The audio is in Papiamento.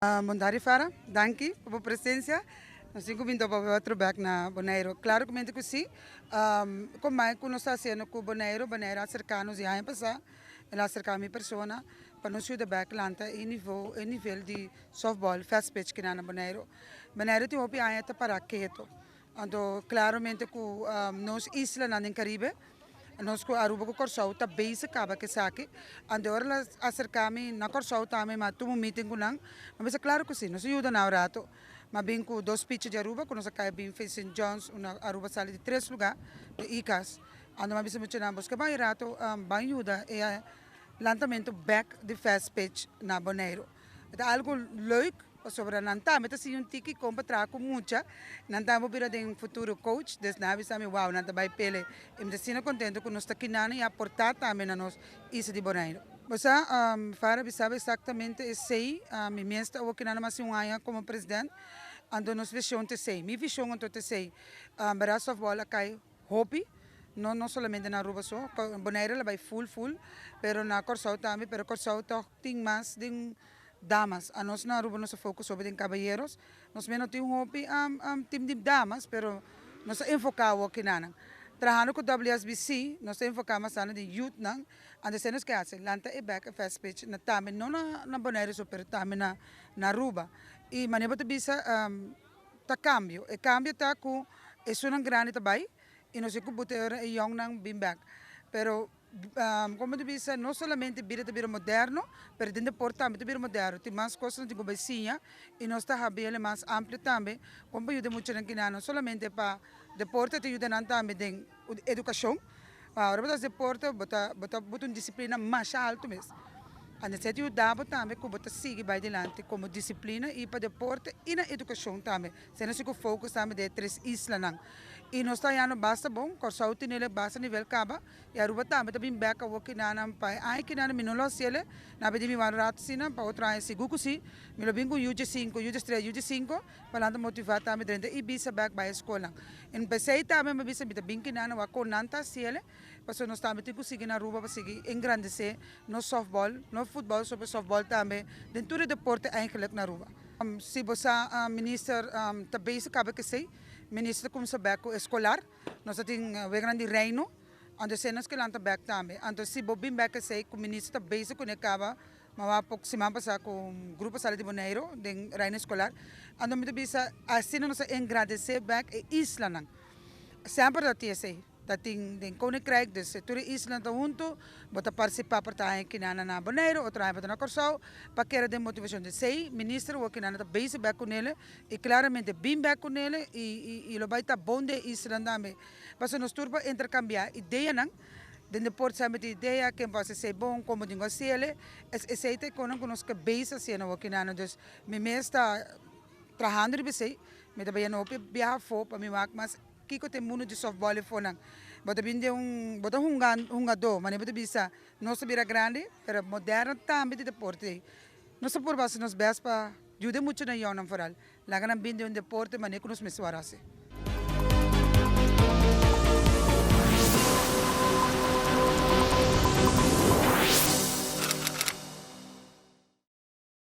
Bon tardi, Farah. Danki pa bo presensia. Nos tin ku bin topa otro bek na Boneiru. Klaro ku si. Kon ku nos ta hasiendo ku Boneiru, Boneiru a aserká nos aña pasá, el a aserká mi persona pa nos yuda bek lanta e nivel, e nivel di softball fast pitch ku na Boneiru. Boneiru tin hopi aña ta pará ketu. Anto, klaramente ku nos isla na Karibe, nos ku Aruba ku Kòrsou ta bezig kaba ku esaki. Anto ora el a aserká mi na Kòrsou tambe, m'a tuma un meeting ku nan. M'a bisa klaro ku si, nos a yuda nan un ratu. M'a bin ku dos pitcher di Aruba, ku nos a kai bin St. John's, una Aruba a sali di tres lugá di ICAS. Anto m'a bisa muchanan, boso ke bai un ratu, ban yuda e lantamentu bek di fast pitch na Boneiru. Ta algu leuk, pasobra nan tambe ta siña un tiki kon pa traha ku mucha. Nan tambe por bira den futuro coach, dus nan a bisa mi, wow, nan ta bai pele. I mi ta asina kontentu ku nos ta kinana i aportá tambe na nos isla di Boneiru. Bo sa, Farah bisa bo eksaktamente esei, mi mes ta awor kinana mas di un aña komo president, anto nos vishon ta esei. Mi vishon anto ta esei. Bèrdat softball a kai hopi, no solamente na Aruba so, Boneiru a bai full full, pero na Kòrsou tambe, pero Kòrsou tòg tin mas den damas. Anos na Aruba nos a focus hopi den kabayeros. Nos mes no tin hopi team di damas, pero nos a enfoká awor kinan. Trahando ku WSBC, nos ta enfoká mas tantu den youth nan, anto esei nos ke hasi, lanta e bek e fast pitch na tambe no na Boneiru so, pero tambe na Aruba. I manera bo ta bisa, ta kambio. E kambio ta ku esunnan grandi ta bai i nos tin ku buta e yòngnan bin bek. Pero komo ta bisa, no solamente bida ta bira moderno, pero den deporte tambe ta bira moderno. Tin mas kos nos tin ku bai siña i nos ta habri mas amplio tambe kon pa yuda muchanan kinan, no solamente pa deporte, ta yuda nan tambe den edukashon. Ora bo ta hasi deporte, bo ta buta un disiplina masha altu mes. Anto esei ta yuda bo tambe ku bo ta sigui bai dilanti komo disiplina i pa deporte i na edukashon tambe. Esei nos tin ku focus tambe den e tres islanan. I nos ta hañando basta bon, Kòrsou tin el basta nivel kaba i Aruba tambe ta bin bek awor kinan pa e aña kinan mi no lo hasiel, nan a pidi mi wan ratu asina, pa otro aña sigur ku si, mi lo bin ku U15, U13, U15 pa nan ta motivá tambe drenta i bisa bek bai e skolnan. En p'esei tambe mi a bisa mi ta bin kinan wak kon nan ta hasiel, pasobra nos tambe tin ku sigui na Aruba pa sigui engrandesé nos softball, no futbòl so pero softball tambe den tur e deporte eigenlijk na Aruba. Si bo sa, minister ta bezig kaba ku esei, minister ta kuminsá bek ku eskolar, nos ta tin weganan di Reino, anto esei nos ke lanta bek tambe. Anto si bo bin bek esei ku minister ta bezig kuné kaba, m'a wak poko siman pasá ku un grupo sali di Boneiru den Reino Eskolar, anto mi ta bisa asina nos a engrandesé bek e islanan. Semper ta tin esei, ta tin den Koninkrijk, dus tur e islanan ta huntu, bo ta partisipá por ta aña kinan na Boneiru, otro aña por ta na Kòrsou, pa keda den motivashon. Dus esei minister awor kinan ta bezig bek kunele i klaramente bin bek kunele i lo bai ta bon den e islanan tambe. Pasobra nos tur por interkambiá ideanan den deporte, semper tin idea, ken por hasi esei bon, komo tin ku hasiel, esei ta e konan ku nos ke bezig hasiendo awor kinan. Dus mi mes ta trahando riba esei, mi ta bayendo hopi biaha afó pa mi wak mas kiko ta e mundu di softball afonan. Bo ta bin den un, bo ta hunga hungadó, manera bo ta bisa nos ta bira grandi, pero moderno tambe di deporte. Nos ta purba hasi nos bèst pa yuda e muchanan yòngnan foral, laga nan bin den un deporte manera ku nos mester wòrdu hasi.